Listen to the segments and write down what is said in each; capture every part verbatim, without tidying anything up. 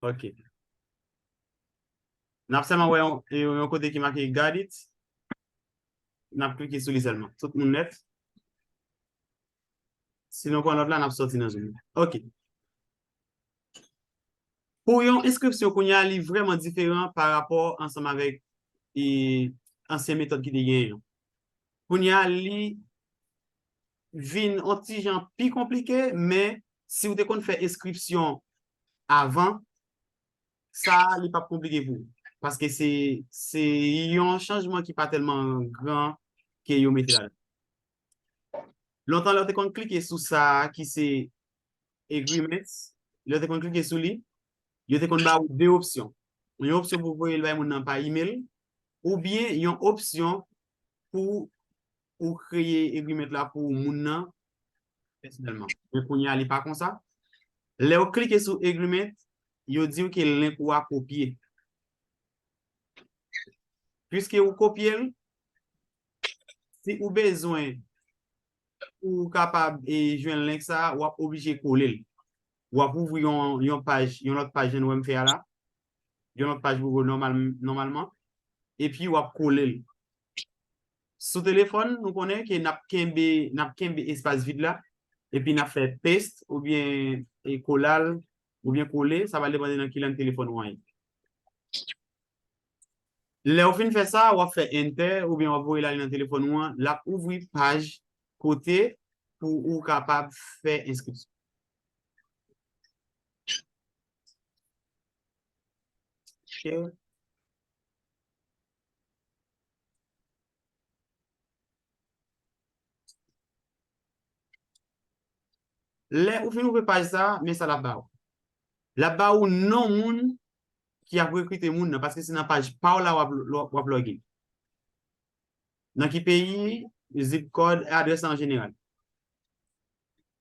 Ok. N ap sèlman wè yon, yon, yon kote ki make got it. N ap klike sou li sèlman. Tout moun nèt. Si nou pran lòt la, n ap sòti nan Zoom. Ok. Pou yon enskripsyon, kounye a, li vrèman diferan pa rapò ansanm avèk, e, ansyen metòd ki te genyen yo. Kounye a, li vin yon ti jan pi konplike, men si w te konn fè enskripsyon avan, sa a, li p ap konplike pou ou. Paske se, se yon chanjman ki pa tèlman gran ke yo mete ladan. Lontan, lè w te konn klike sou sa a ki se agreements, lè w te konn klike sou li, yo te konn ba ou de opsyon. Yon opsyon pou voye l bay moun nan pa email, oubyen yon opsyon pou ou kreye agreement la pou moun nan pèsonèlman. Men kounye a, li pa konsa. Lè w klike sou agreement, yo di w ke link ou a kopye. Piske ou kopye l, si ou bezwen ou kapab, e, jwenn link sa a, w ap oblije kole l. W ap ouvri yon, yon paj, yon lòt paj jan nou wè m fè a la. Yon lòt paj Google nòmal, nòmalman. Epi w ap kole l. Sou telefòn, nou konnen ke n ap kenbe, n ap kenbe espas vid la. Epi n ap fè paste oubyen, e, kolal, oubyen kole. Sa va depann nan ki lang telefòn ou an ye. Lè w fin fè sa, w ap fè enter oubyen w ap voye l ale nan telefòn ou an, l ap ouvri paj kote pou ou kapab fè enskripsyon. Ok. Lè ou fin ouvri paj sa, men sa l ap ba ou. L ap ba ou non moun ki ap rekrite moun nan, paske se nan paj pa w la w ap, w ap login. Nan ki peyi, zip kòd, adrès la an jeneral.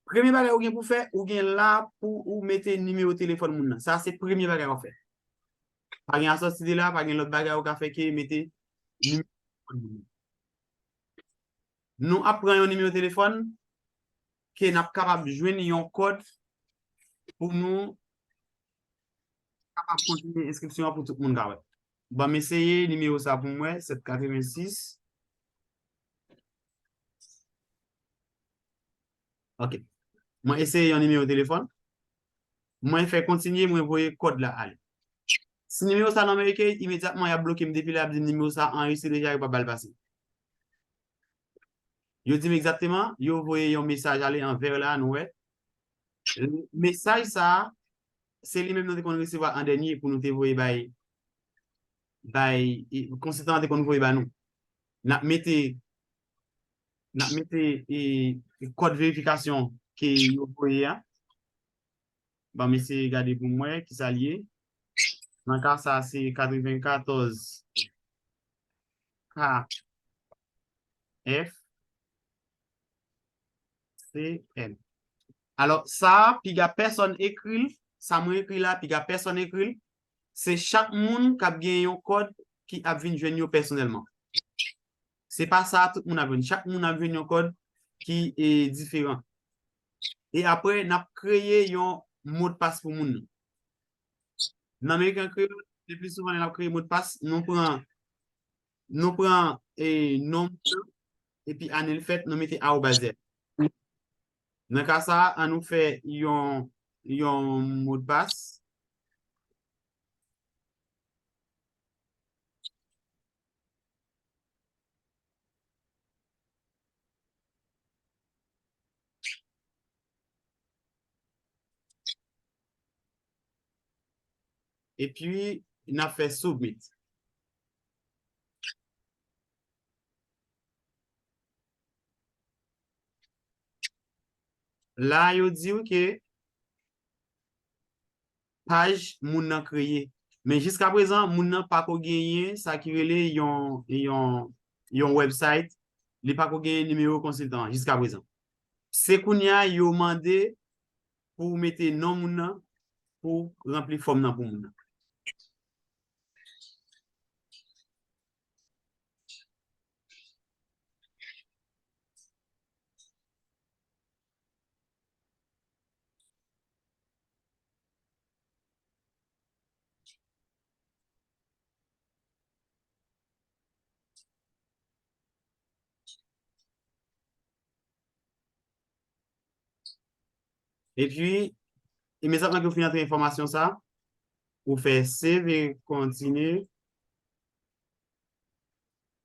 Premye bagay ou gen pou fè, ou gen la pou ou mete nimewo telefòn moun nan. Sa se premye bagay w ap fè. Pa gen asòti de la, pa gen lòt bagay ou ka fè ke mete nimewo telefòn moun nan. Nou ap pran yon nimewo telefòn ke n ap kapab jwenn yon kòd pou nou kapab kontinye enskripsyon an pou tout moun ka wè. Ban m eseye nimewo sa pou m wè, sèt katrevensis. Ok. Mwen eseye yon nimewo telefòn. Mwen fè kontinye, mwen voye kòd la ale. Si nimewo sa nan Amerike, imedyatman, y ap bloke m depi la, y ap di m nimewo sa anrejistre deja, yo pa ba l pase. Yo di m egzakteman, yo voye yon mesaj ale an vè la, nou wè. Mesaj sa a, se li menm nou te konn resevwa an dènye pou nou te voye bay, bay, e, konsiltan an te konn voye ba nou. N ap mete, n ap mete, e, kòd verifikasyon ke yo voye a. Ban m eseye gade pou m wè kisa l ye. Nan ka sa, se katrevenkatòz K F C N. Alò, sa a, piga pèsòn ekri l, sa mwen ekri la, piga pèsòn ekri l, se chak moun k ap gen yon kòd ki ap vin jwenn yo pèsonèlman. Se pa sa tout moun ap jwenn. Chak moun ap jwenn yon kòd ki, e, diferan. E apre, n ap kreye yon modpas pou moun nan. Nan Ameriken Kreyòl, le pli souvan lè n ap kreye modpas, nou pran, nou pran, e, non moun nan, epi ane l fèt, nou mete awobaz dèyè. Nan ka sa a, an nou fè yon, yon modpas. Epi, n ap fè submit. La, yo di w ke paj moun nan kreye. Men jiskaprezan, moun nan pako genyen sa ki rele yon, yon, yon website. Li pako genyen nimewo konsiltan an jiskaprezan. Se kounye a yo mande pou w mete non moun nan, pou w ranpli fòm nan pou moun nan. Epi, imedyatman ke w fin antre enfòmasyon sa, ou fè save e kontinye.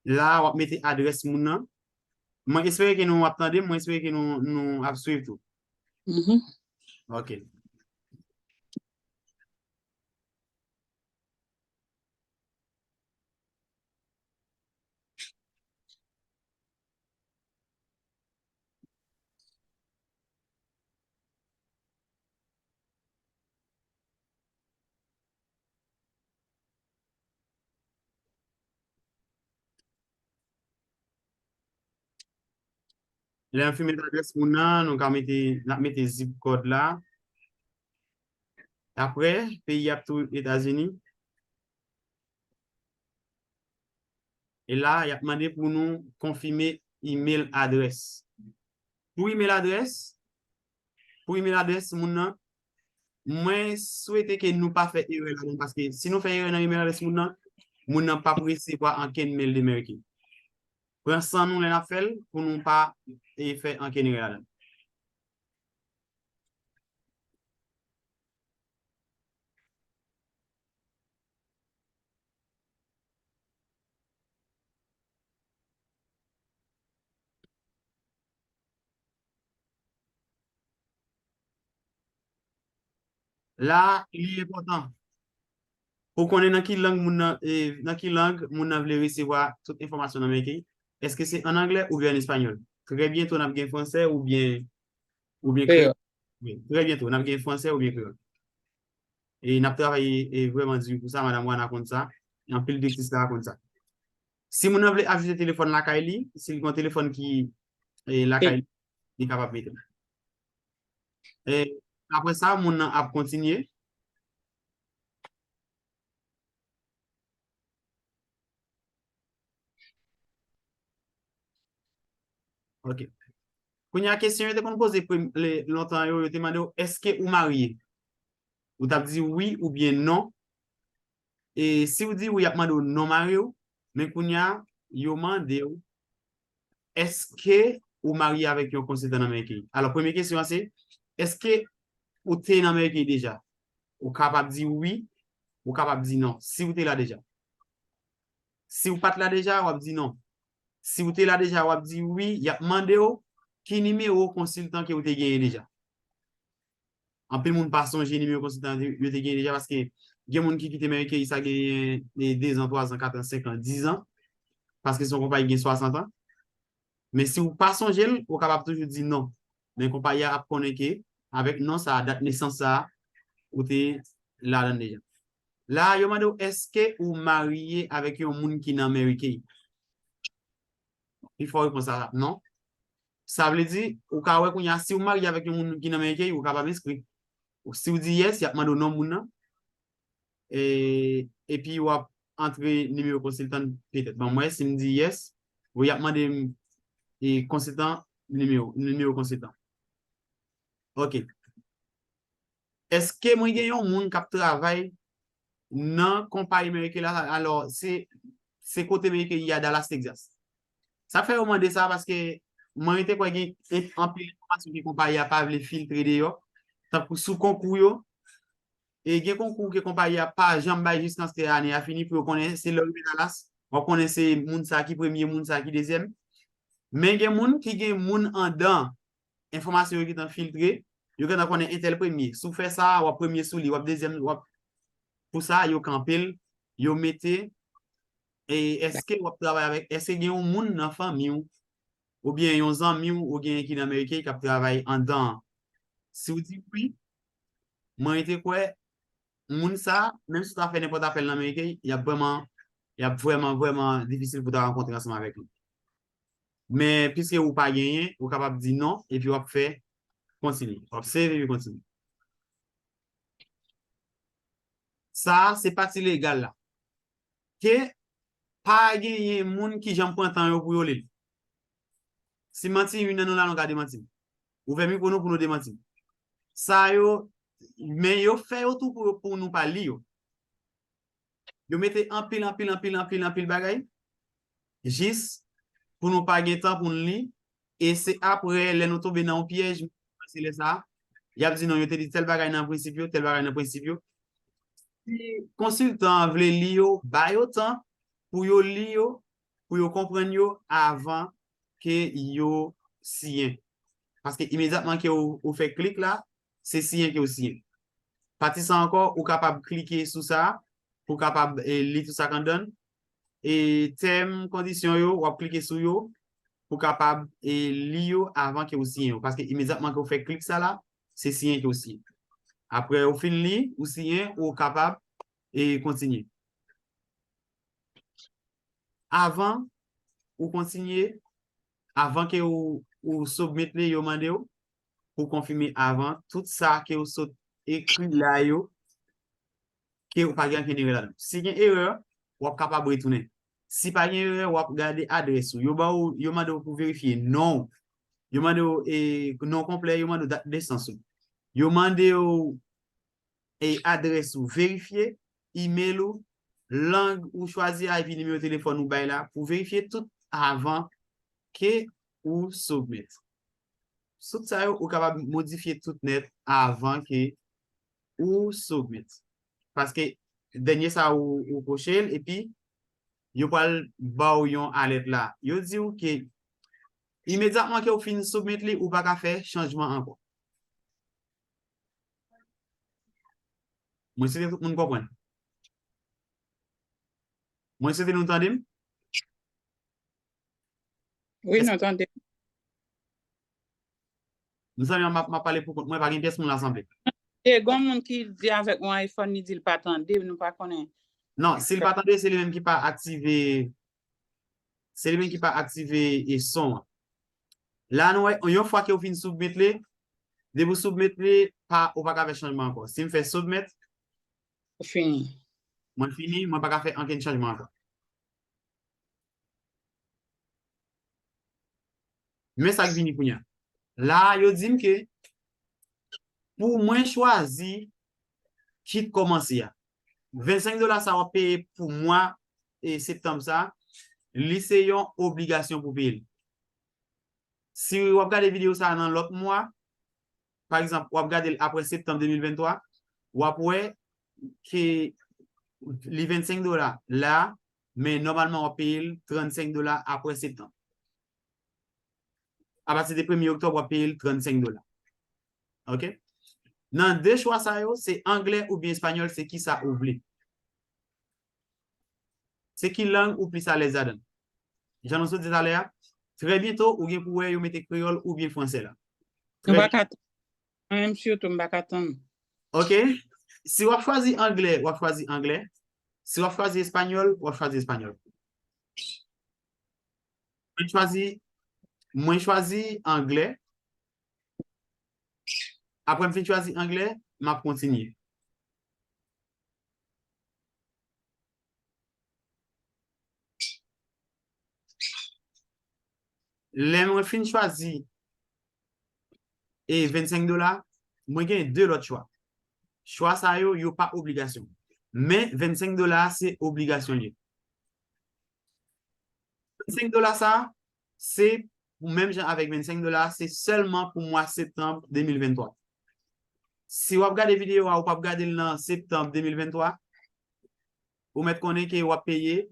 La, w ap mete adrès moun nan. Mwen espere ke nou ap tande m, mwen espere ke nou, nou ap swiv tou. Mhm. Ok. Lè nou fin mete adrès moun nan, nou ka mete, n ap mete zip kòd la. Apre, peyi ap tou Etazini. E la, y ap mande pou nou konfime email adrès. Pou email adrès, pou email adrès moun nan, mwen swete ke nou pa fè erè ladan, paske si nou fè erè nan email adrès moun nan, moun nan p ap resevwa ankenn mail de Mary Kay. Pran san nou lè n ap fè l pou nou pa, e, fè ankenn erè ladan. La, li enpòtan pou konnen nan ki lang moun nan, e, nan ki lang moun nan vle resevwa tout enfòmasyon nan Mary Kay. Èske se an anglè oubyen an espanyòl? Trè byento, n ap gen fransè oubyen, oubyen kreyòl. Wi, trè byento, n ap gen fransè oubyen kreyòl. E n ap travay, e, vrèman di pou sa, madanm Wana konn sa, anpil direktris la konn sa. Si moun nan vle ajoute telefòn lakay li, si li gen yon telefòn ki, e, lakay li, li kapab mete l. E apre sa, moun nan ap kontinye. Ok. Kounye a, kesyon yo te konn poze prem-, le-, lontan yo, yo te mande w, èske ou marye? Ou t ap di wi oubyen non. E si w di wi, y ap mande w non mari w, men kounye a, yo mande w, èske ou marye avèk yon konsiltan nan Mary Kay? Alò, premye kesyon an se, èske ou te nan Mary Kay deja? Ou kapab di wi, ou kapab di non, si ou te la deja. Si ou pa t la deja, w ap di non. Si ou te la deja, w ap di wi, y ap mande w ki nimewo konsiltan ke ou te genyen deja. Anpil moun pa sonje nimewo konsiltan yo te genyen deja, paske gen moun ki kite Mary Kay, sa genyen, e, dezan, twazan, katran, senkan, dizan, paske se yon konpayi ki gen swasant an. Men si w pa sonje l, ou kapab toujou di non. Men konpayi a ap konnen ke avèk non sa a, dat nesans sa a, ou te ladan l deja. La, yo mande w, èske ou marye avèk yon moun ki nan Mary Kay? Pifò repons la, non. Sa vle di, ou ka wè kounye a, si w marye avèk yon moun ki nan Mary Kay, ou kapab enskri. Ou, si w di yes, y ap mande w non moun nan. E, epi w ap antre nimewo konsiltan petèt. Ban m wè, si m di yes, ou y ap mande m, e, konsiltan, nimewo, nimewo konsiltan. Ok. Èske mwen gen yon moun k ap travay nan konpayi Mary Kay la? Alò, se, se kote Mary Kay ye a, Dallas, Texas. Sa fè yo mande sa, paske mwen rete kwè gen en-, anpil enfòmasyon ke konpayi a pa vle filtre deyò, tankou sou konkou yo. E gen konkou ke konpayi a pa janm bay jiskaske ane a fini pou yo konnen, se lè w rive Dallas, w ap konnen se moun sa ki premye, moun sa ki dezyèm. Men gen moun ki gen moun andan enfòmasyon yo gentan filtre, yo gentan konnen entèl premye. Si w fè sa, w ap premye sou li, w ap dezyèm, w ap, pou sa, yo kanpe l, yo mete, e èske w ap travay avèk, èske gen yon moun nan fanmi w, oubyen yon zanmi w, ou genyen ki nan Mary Kay k ap travay andan an? Si w di wi, mwen rete kwè, moun sa, menm si w ta fè nenpòt apèl nan Mary Kay, y ap vrèman, y ap vrèman, vrèman difisil pou w ta rankontre ansanm avèk li. Men, piske ou pa genyen, ou kapab di non, epi w ap fè kontinye. W ap save epi kontinye. Sa a, se pati legal la. Ke pa genyen moun ki janm pran tan yo pou yo li l. Si m manti youn nan nou la, nou ka demanti m. Ouvè mikwo nou pou nou demanti m. Sa yo, men yo fè yo tou pou, pou nou pa li yo. Yo mete anpil, anpil, anpil, anpil, anpil bagay, jis pou nou pa gen tan pou n li, e se apre, lè nou tonbe nan yon pyèj, se lè sa a, Y ap di non, yo te di tèl bagay nan prensip yo, tèl bagay nan prensip yo. Si konsiltan an vle li yo, ba yo tan pou yo li yo, pou yo konprann yo avan ke yo siyen. Paske imedyatman ke ou, ou fè klik la, se siyen ke ou siyen. Pati sa ankò, ou kapab klike sou sa pou kapab e, li tout sa k anndan. E tèm, kondisyon yo, w ap klike sou yo pou kapab e, li yo avan ke ou siyen yo. Paske imedyatman ke ou fè klik sa la, se siyen ke ou siyen. Apre ou fin li, ou siyen, ou kapab e kontinye. Avan ou kontinye, avan ke ou, ou submit li, yo mande w pou konfime avan tout sa ke ou sot ekri la yo, ke ou pa gen ankenn erè ladan. Si gen erè, w ap kapab retounen. Si pa gen erè, w ap gade adrès ou. Yo ba ou, yo mande w pou verifye non w. Yo mande w e, non konplè, yo mande w dat nesans ou. Yo mande w e adrès ou, verifye email ou, lang ou chwazi a, epi nimewo telefòn ou bay la pou verifye tout avan ke ou submit. Tout sa yo, ou kapab modifye tout nèt avan ke ou submit. Paske dènye sa ou, ou koche l, epi yo pral ba w yon alèt la. Yo di w ke imedyatman ke ou fin submit li, ou pa ka fè chanjman ankò. Mwen swete tout moun konprann. Mwen swete nou tande m. Wi, nou tande. Mezanmi, m ap, m ap pale pou kont mwen, pa gen pyès moun la sanble. E gon moun ki di avèk yon iPhone, li di l pa tande, nou pa konnen. Non, si l pa tande, se li menm ki pa aktive, se li menm ki pa aktive e son an. La, nou wè, yon fwa ke ou fin submit li, depi ou submit li, pa, ou pa ka fè chanjman ankò. Si m fè submit, ou fini. Mwen fini, mwen pa ka fè ankenn chanjman ankò. Men sa k vini kounye a. La, yo di m ke pou mwen chwazi kit kòmanse a, vennsenk dola sa w ap peye pou mwa e septanm sa, li se yon obligasyon pou peye l. Si w ap gade videyo sa nan lòt mwa, pa egzanp, w ap gade l apre septanm de mil venntwa, w ap wè ke li vennsenk dola la, men nòmalman w ap peye l trannsenk dola apre septanm. Apati de premye oktòb, w ap peye l trannsenk dola. Oke? Nan de chwa sa yo, se anglè oubyen espanyòl, se kisa ou vle. Se ki lang ou plis alèz ladan l? Jan nou sot di talè a, trè byento ou gen pou wè yo mete kreyòl oubyen fransè la. Nou pa ka tann. Mwen menm sitou, m pa ka tann. Oke? Si w ap chwazi anglè, w ap chwazi anglè. Si w ap chwazi espanyòl, w ap chwazi espanyòl. Mwen chwazi, mwen chwazi anglè. Apre m fin chwazi anglè, m ap kontinye. Lè mwen fin chwazi e vennsenk dola, mwen gen de lòt chwa. Chwa sa yo, yo pa obligasyon. Men vennsenk dola se obligasyon li ye. Vennsenk dola sa, se pou menm jan avèk vennsenk dola, se sèlman pou mwa septanm de mil venntwa. Si w ap gade videyo a, ou p ap gade l nan septanm de mil venntwa, ou mèt konnen ke w ap peye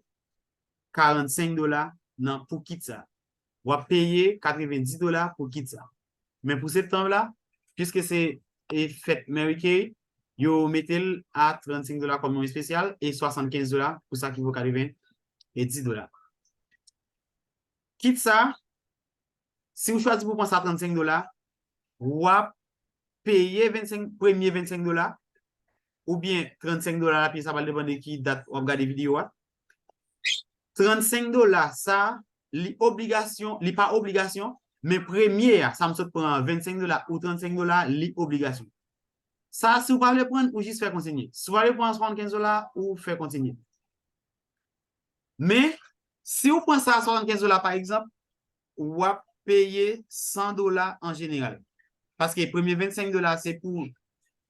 karannsenk dola nan pou kit sa. W ap peye katrevenndis dola pou kit sa. Men pou septanm la, piske se e fèt Mary Kay, yo mete l a trannsenk dola kòm yon espesyal e swasannkenz dola pou sa ki vo katrevenndis dola. Kit sa, si w chwazi pou pran sa trannsenk dola, w ap peye vennsenk, premye vennsenk dola, oubyen trannsenk dola la, pi sa pral depann de ki dat w ap gade videyo a. Trannsenk dola sa, li obligasyon, li pa obligasyon, men premye a, sa m sot pran an, vennsenk dola ou trannsenk dola, li obligasyon. Sa, si w pa vle pran l, ou jis fè kontinye. Si w pa vle pran swasannkenz dola, ou fè kontinye. Men, si w pran sa a swasannkenz dola, pa egzanp, w ap peye san dola an jeneral. Paske premye vennsenk dola se pou,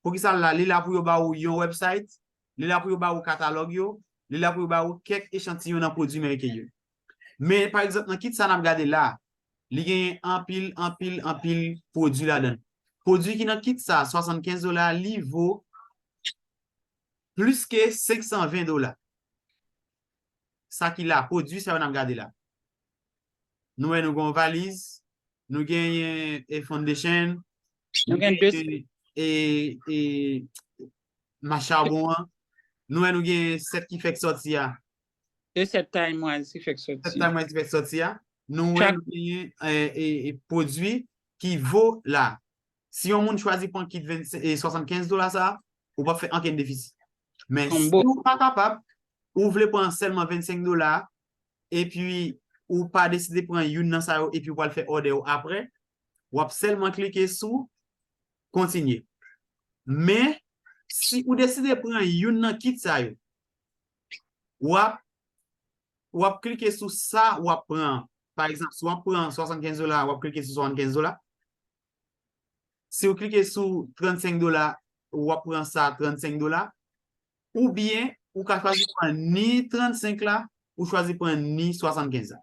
poukisa l la, li la pou yo ba ou yon website, li la pou yo ba ou katalòg yo, li la pou yo ba ou kèk echantiyon nan pwodui Mary Kay yo. Men, pa egzanp, nan kit sa n ap gade la, li genyen anpil, anpil, anpil pwodui ladan l. Pwodui ki nan kit sa, swasannkenz dola, li vo plis ke senk san ven dola. Sa ki la, pwodui sa yo n ap gade la. Nou wè nou gen yon valiz, nou genyen e foundation, Nou nou gen de genyen e, e mas charbon an, nou wè nou gen sèt ki fèk sòti a. De sèt time wise ki fèk Sèt sòti. time wise ki fèk sòti a, nou wè Chak- nou genyen e, e, e pwodui ki vo la. Si yon moun chwazi pran kit vennsenk, e swasannkenz dola sa, ou p ap fè ankenn defisi. Men si Konbo. Ou pa kapab, ou vle pran sèlman vennsenk dola, epi ou pa deside pran youn nan sa yo, epi ou pral fè òdè yo apre, w ap sèlman klike sou kontinye. Men, si ou deside pran youn nan kit sa yo, w ap, w ap klike sou sa w ap pran. Pa egzanp, si w ap pran swasannkenz dola, w ap klike sou swasannkenz dola. Si w klike sou trannsenk dola, w ap pran sa trannsenk dola. Oubyen, ou ka chwazi pran ni trannsenk la, ou chwazi pran ni swasannkenz la.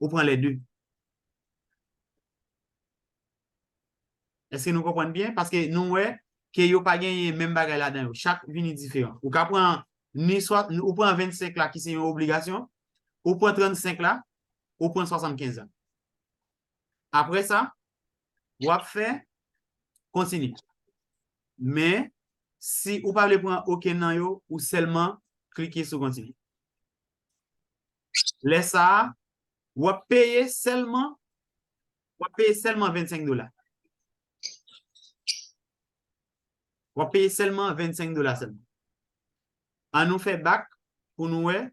Ou pran lè de. Èske nou konprann byen? Paske nou wè ke yo pa genyen menm bagay ladan yo. Chak vini diferan. Ou ka pran ni swa, ou pran vennsenk la ki se yon obligasyon, ou pran trannsenk la, ou pran swasannkenz la. Apre sa, w ap fè kontinye. Men, si ou pa vle pran okenn nan yo, ou sèlman klike sou kontinye. Lè sa a, w ap peye sèlman, w ap peye sèlman vennsenk dola. W ap peye sèlman vennsenk dola sèlman. An nou fè bak pou nou wè.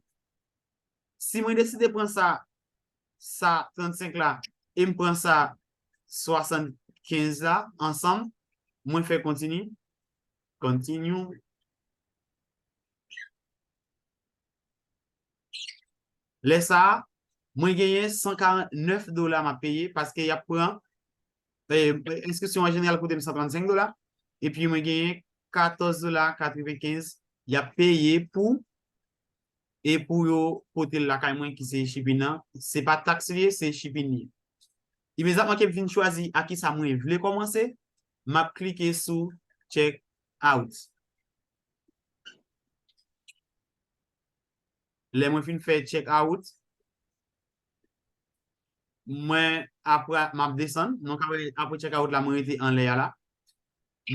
Si mwen deside pran sa, sa trannsenk la, e m pran sa swasannkenz la ansanm, mwen fè kontinye. Continue. Lè sa a, mwen genyen san karannèf dola m ap peye paske y ap pran, e, enskripsyon an jeneral koute m san trannsenk dola, epi mwen genyen katòz dola katrevenkenz y ap peye pou, e pou yo pote l lakay mwen ki se shipping nan. Se pa taks li ye, se shipping li ye. Imedyatman ke m fin chwazi a kisa mwen vle kòmanse, m ap klike sou check out. Lè mwen fin fè check out, mwen apre m ap desann, nou ka wè apre check out la mwen rete anlè a la.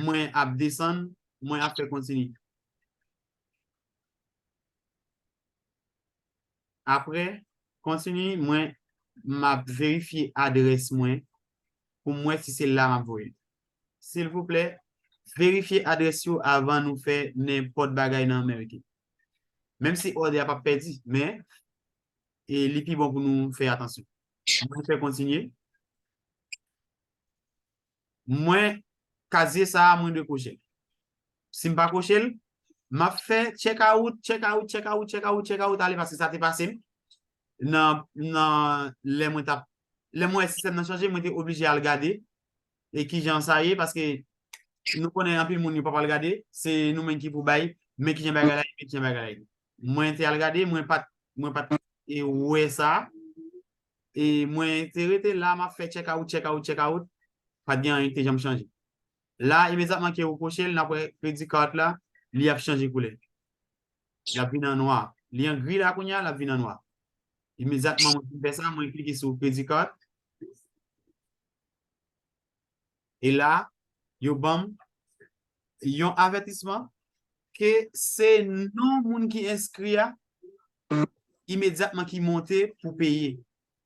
Mwen ap desann, mwen ap fè kontinye. Apre kontinye, mwen m ap verifye adrès mwen pou m wè si se la m ap voye. Silvouplè, verifye adrès yo avan nou fè nenpòt bagay nan American. Menm si òdè a p ap pèdi, men e li pi bon pou nou fè atansyon. Mwen fè kontinye. Mwen, kazye sa a, mwen dwe kwoche l. Si m pa kwoche l, m ap fè check out, check out, check out, check out, check out, ale paske sa te pase m nan, nan lè mwen t ap, lè mwen wè sistèm nan chanje, mwen te oblije al gade e kijan sa ye, paske nou konnen anpil moun yo pa pral gade, se nou menm ki pou bay, men kijan bagay la ye, men kijan bagay la ye. Mwen te al gade, mwen pa t, mwen pa t e wè sa, e mwen te rete la, m ap fè check out, check out, check out, pa t gen anyen ki te janm chanje. La, imedyatman ke ou kwoche l, n ap wè credit card la, li ap chanje koulè. L ap vin an nwa. Li an gri la kounye a, l ap vin an nwa. Imedyatman mwen fin fè sa, mwen klike sou credit card. E la, yo ban m yon avètisman ke se non moun ki enskri a imedyatman ki monte pou peye.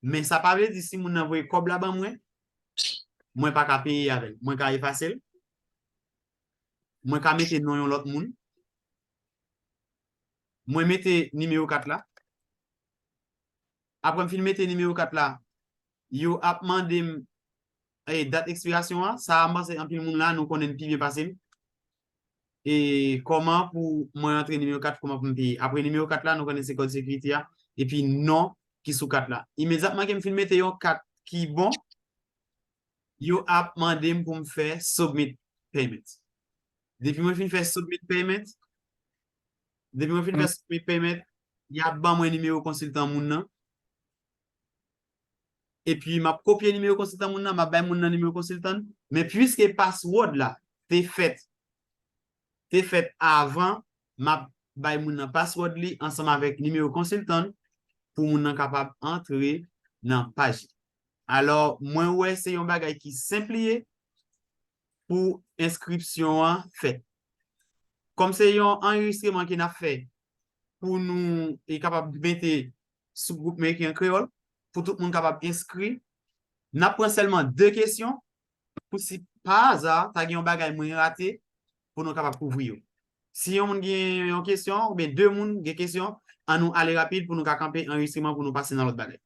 Men sa pa vle di si moun nan voye kòb la ban mwen, mwen pa ka peye avè l. Mwen ka efase l. Mwen ka mete non yon lòt moun. Mwen mete nimewo kat la. Apre m fin mete nimewo kat la, yo ap mande m e, dat ekspirasyon an. Sa a, m panse anpil moun la, nou konnen l pi byen pase m. E kòman pou mwen antre nimewo kat, kòman pou m peye. Apre nimewo kat la, nou konnen se kòd sekirite a, epi non ki sou kat la. Imedyatman ke m fin mete yon kat ki bon, yo ap mande m pou m fè submit payment. Depi mwen fin fè submit payment, depi mwen fin fè submit payment, y ap ban mwen nimewo konsiltan moun nan. epi m ap kopye nimewo konsiltan moun nan, m ap bay moun nan nimewo konsiltan l. Men piske password la te fèt, te fèt avan, m ap bay moun nan password li ansanm avèk nimewo konsiltan l pou moun nan kapab antre nan paj li. Alò, mwen wè se yon bagay ki senp li ye pou enskripsyon an fèt. Kòm se yon anrejistreman ke n ap fè pou nou e kapab mete sou gwoup Making Creole, pou tout moun kapab enskri. N ap pran sèlman de kesyon, pou si pa aza, ta gen yon bagay mwen rate, pou nou kapab kouvri yo. Si yon moun gen yon kesyon, oubyen de moun gen kesyon, an nou ale rapid pou nou ka kanpe anrejistreman pou nou pase nan lòt bagay.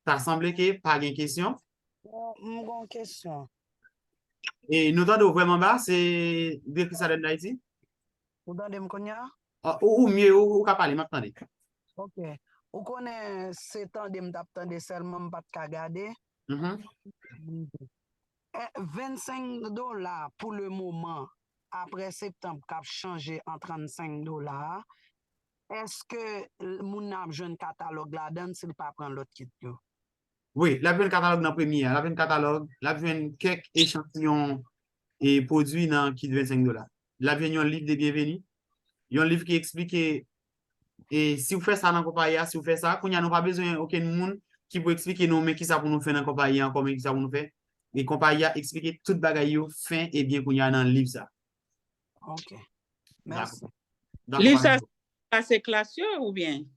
Ta sanble ke pa gen kesyon. Bon, m gon kesyon. E nou tande w vrèman ba, se direktris Adèn Dayiti. Ou tande m kounye a? Ah, ou, ou mye, ou, ou ka pale, m ap tande. Ok. Ou konnen se tande m t ap tande sèlman, m pa t ka gade. Mhm. Eh, vennsenk dola pou le moman, apre septanm, k ap chanje an trannsenk dola a, èske l- moun nan ap jwenn katalòg ladan l si l pa pran lòt kit yo? Wi, l ap jwenn katalòg nan premye a, l ap jwenn katalòg, l ap jwenn kèk echantiyon e pwodui nan kit vennsenk dola. L ap jwenn yon liv de byenveni, yon liv ki eksplike e si w fè sa nan konpayi a, si w fè sa, kounye a nou pa bezwen okenn moun ki pou eksplike nou men kisa pou nou fè nan konpayi a ankò, men kisa pou nou fè. E konpayi a eksplike tout bagay yo fen e byen kounye a nan liv sa. Ok. Mèsi. Dakò. Liv sa, sa se klas yo oubyen?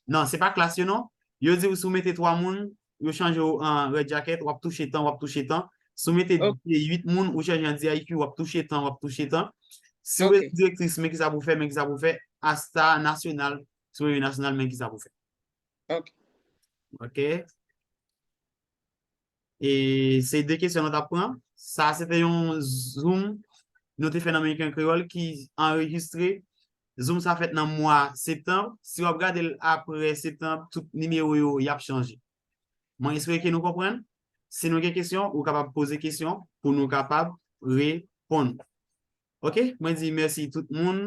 Non, se pa klas yo non. Yo di w si w mete twa moun, yo chanje w an Red Jacket, w ap touche tan, w ap touche tan. Si w mete Ok. uit moun, ou chanje an D I Q, w ap touche tan, w ap touche tan. Si w Ok. rete direktris, men kisa pou fè, men kisa pou fè. Asta nasyonal, si w rete nasyonal, men kisa pou fè. Ok. Ok. E se de kesyon nou t ap pran. Sa se te yon Zoom nou te fè nan American Creole ki anrejistre. Zoom sa fèt nan mwa septanm. Si w ap gade l apre septanm, tout nimewo yo, y ap chanje. Mwen espere ke nou konprann. Si nou gen kesyon, ou kapab poze kesyon pou nou kapab reponn. Ok, mwen di mèsi tout moun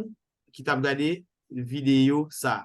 ki t ap gade videyo sa.